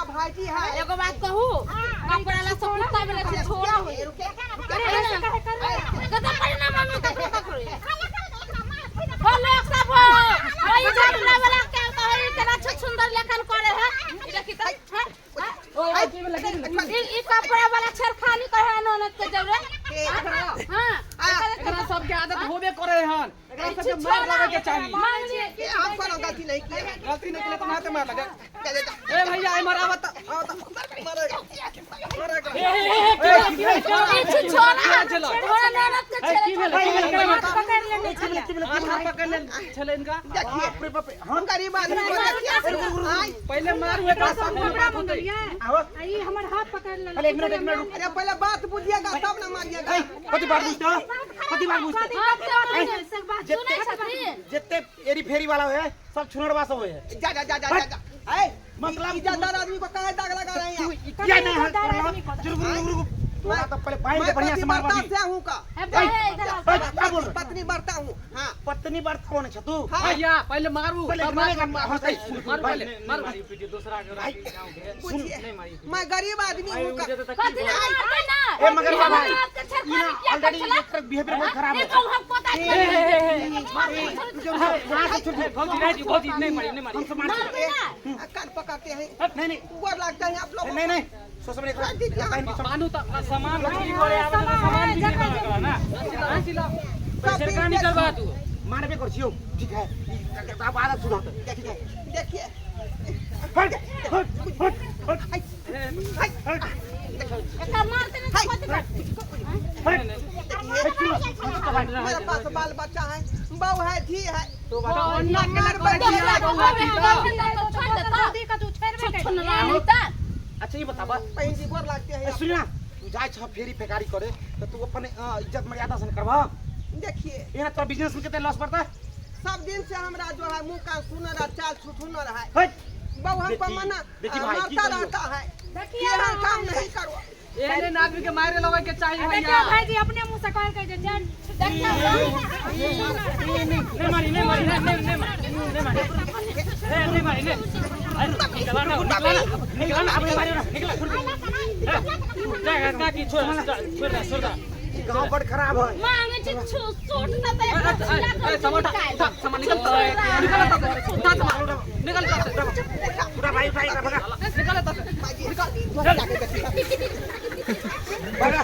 भाईजी है। एगो बात कहू, कपड़ा ला सब कुत्ता बेला छै छोड़ा हो। रुके। अरे ना कत परिणाम में ककरो ककरो हो लोग सब हो हई झगड़ा वाला के तो हई केना सुंदर लेखन करे है ई देखी त हां। ओ की भेलै, की भेलै? ई ई कपड़ा वाला छेड़खानी करे है ननद के जबरे। हां। एकरा सबके आदत होबे करे हन, एकरा सबके मार लगे के चाही। मांगली। ये हम कोनो गलती नहीं किए हैं। गलती नहीं केले तो मारते मार लगे। जा जा जा। ए भैया, एमहर आवत आवत, मारेगा मारेगा। ई छोड़ा थोड़ा ननद के की भेलै, की भेलै? छेड़खानी। पकड़ लेने छलियै। हाथ हाथ पकड़ ले छलै इनका। देखिए, बाप रे बाप रे, हम गरीब आदमी को देखिए। आय, पहिले मारू एकरा, सब कपड़ा बात होतै। मंगलियै आओ। आ ई हमर हाथ पकड़ लेलक। पहले एक मिनट, एक मिनट रुक। अरे पहले बात बुझिएगा तब ना मारिएगा। ए, कथी बात बुझते हो, कथी बात बुझते? कथी बात? सुनै छथिन। जितने एरी फेरी वाला है सब छुनरवा सब है। जा जा जा जा जा जा। ऐ, मतलब इज्जतदार आदमी को काहे दाग लगा रहे हैं आप? क्या नहीं है रुक रुक रुक रुक, तोरा तो पहले बांध के बढ़िया से मारबा। पतिव्रता से हूँ का। हे बहे इधर आओ। क्या बोल रहे? पत्नी बरता हूँ, हाँ। पत्नी बर्थ कौन है तू? हाँ। भैया, पहिले मारू पहले तब मारेगा, मारू। हाँ, सही, सुन, मारू भाई, पहिले मारू। भाई पूछिए, मैं गरीब आदमी हूँ का। कथी ला मारते ना? ए मगर ई भाई, ननद के ई छेड़खानी ना किया ऑलरेडी छला? एकर बिहेवियर बहुत खराब ई है। तो हम पता वहां से छोड़ दे। भौजी नहीं, भौजी नहीं मारी, नहीं मारी। हम सब मारते मारते ना। ए, कान पकड़ते हैं। नहीं नहीं। ऊपर लगता है आप लोगों नहीं नहीं, सोच समझ एकरा बांध के बानू त सामान बिक्री करे आबै त सामान बिक्री करे एकरा ना सिला सब छेड़खानी करबा तू। मारबे कर छियो, ठीक है? ई अब आदत सुधार, ठीक है? देखिए। हट हट हट हट। हाय, हट। एकरा मारते ना तो कथी करते? हट। देखिए, मेरे पास बाल बच्चा है, बहू है, धी है। तो अन्ना के मार करे बच्चा छियै है। बौआ की त। तो छोड़ देता। दादी का तू छेड़बे छुन कैलियै। ना त। अच्छा ये बताबा। बहन जी, गोर लगते हैं। ए, सुन ना, तू जाय छ फेरी फेकारी करे तो तू अपन इज्जत मर्यादा से करबा। देखिए, एना तोरा बिजनेस में कितने लॉस पड़ता है? सब दिन से हमरा जो है मुंह कान सुनर और चाल छुछुनर है। हट। बहू हमको बेटी, मना बेटी भाई, की मारता करियो? रहता है। देखिए ये काम नहीं करो। एहने आदमी के मारे लगे के चाही। देखियो भैया भाईजी अपने मुंह से कहलकै जे जान। देखियो। नहीं मारी, नहीं मारी, नहीं नहीं नहीं मारी, नहीं मारी, ए नहीं मारी, नहीं। अरे निकला ना, निकला ना, निकला ना, अब मारियो ना। निकला, जा जा की छोड़ छोड़ दे, छोड़ दे। गांव बड़ खराब है। मांगे छी सूट ना त एकरा छिला ए सामान उठा, उठा सामान, निकल निकल, उठा सामान, निकल उठा भाई, उठा एकरा, भगा। निकल। भाईजी, निकल। जाके देखिए। भगा।